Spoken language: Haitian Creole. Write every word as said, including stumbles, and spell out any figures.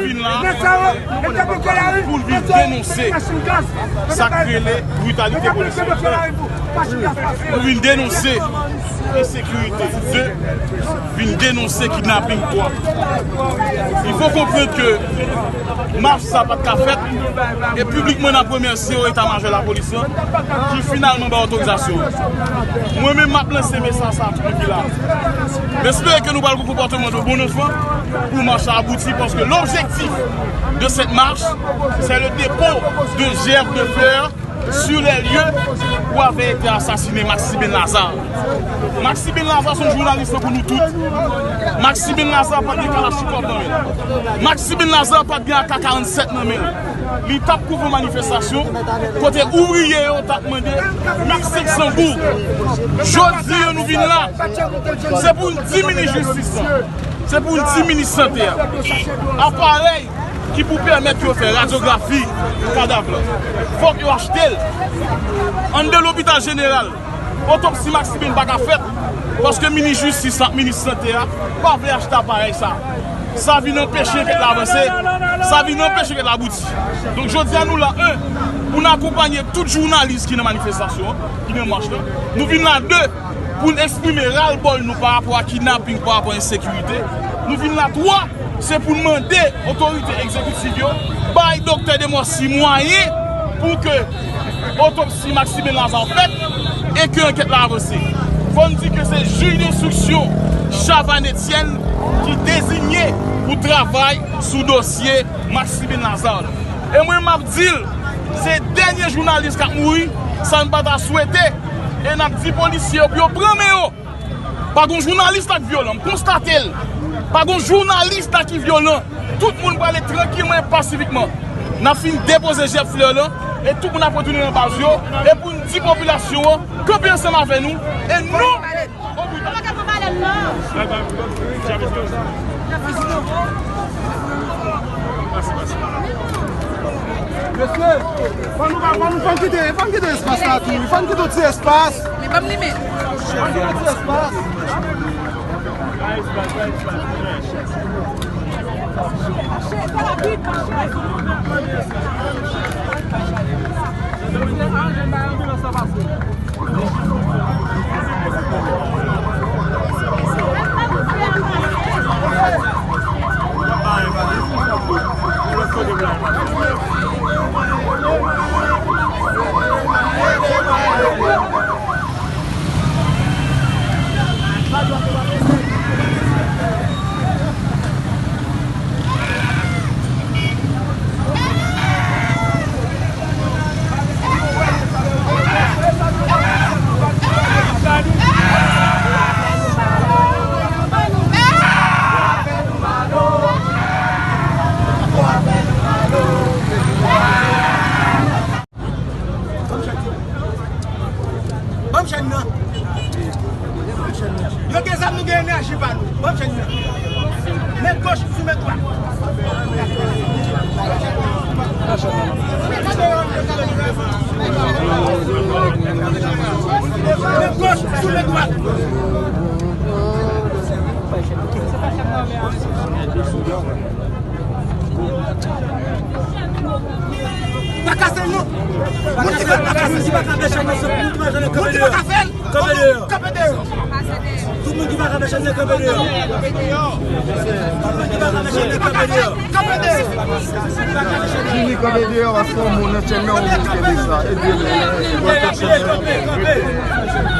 Vin la pou l vin denonse sa k rele britalite polisyè. Nou vin denonse ensekirite, de, vin denonse kidnaping, twa. Il faut comprendre que mach sa pa t ka fèt, e piblikman n ap remèsye Eta Majò Lapolis lan ki finalman bay otorizasyon. Mwen menm, m ap lanse mesaj sa a tout moun ki la. M espere ke nou pral gen konpòteman de bon enfant pou mach la abouti, paske l'objectif de cette marche, c'est le dépôt de gerbes de fleurs sur les lieux où avait été assassiné Maxiben Lazarre. Maxiben Lazarre se yon jounalis tankou nou tout. Maxiben Lazarre pa t gen kalachnikòv nan men l. Maxiben Lazarre pa t gen A K karanntsèt nan men l. Li t ap kouvri manifestasyon kote ouvriye yo t ap mande mil senk san goud. Jodi a, nou vin la, se pou n di minis jistis lan, se pou n di minis sante a, aparèy ki pou pèmèt yo fè radyografi kadav lan, fòk yo achte l. Anndan lopital jeneral, otopsi Maxiben pa ka fèt, paske minis jistis ak minis sante a pa vle achte aparèy sa. Sa vin anpeche ankèt la avanse, sa vin anpeche ankèt la abouti. Donk, jodi a, nou la, en, pou n akonpanye tout jounalis ki nan manifestasyon an, ki nan mach lan. Nou vin la, de, pou n eksprime ras l bòl nou pa rapò a kidnaping, pa rapò a ensekirite. Nou vin la, twa, se pou n mande otorite egzekitif yo bay doktè Demorcy mwayen pou ke otopsi Maxiben Lazarre fèt e ke ankèt la avanse. Fò n di ke se jij denstriksyon Chavannes Etienne ki dezinye pou travay sou dosye Maxiben Lazarre. E mwen, m ap di l, se dènye jounalis k ap mouri, sa n pa ta swete. E n ap di polisye yo pou yo pran men yo. Pa gon jounalis la k vyolan, m konstate l. Pa gon jounalis la ki vyolan. Tout moun prale trankilman e pasifikman. N ap fin depoze jèb flè lan, e tout moun ap retounen nan baz yo, e pou n di popilasyon an, kanpe ansanm avè nou, e nou, Mesye, fò nou, fò nou, fò n kite, fò n kite espas la tou, fò n kite yon ti espas. Li ban m li menm. Fò n kite yon ti espas. Ban m chèn nan. Yo gen zam, nou gen enèji pa nou. Ban m chèn nan. Men goch sou men dwat. Men goch sou men dwat. Pa kase l non. Moun ki fè l pa kase l. Moun ki pa ka fè l, moun ki pa ka fè l, kanpe deyò. Kanpe deyò. Tout moun ki pa ka fè chanjman, kanpe deyò. Tout moun ki pa ka fè chanjman, kanpe deyò. Kanpe deyò. Jimmy, kanpe deyò, paske yon moun nan chèn nan, yon moun kenbe sa. Ede l.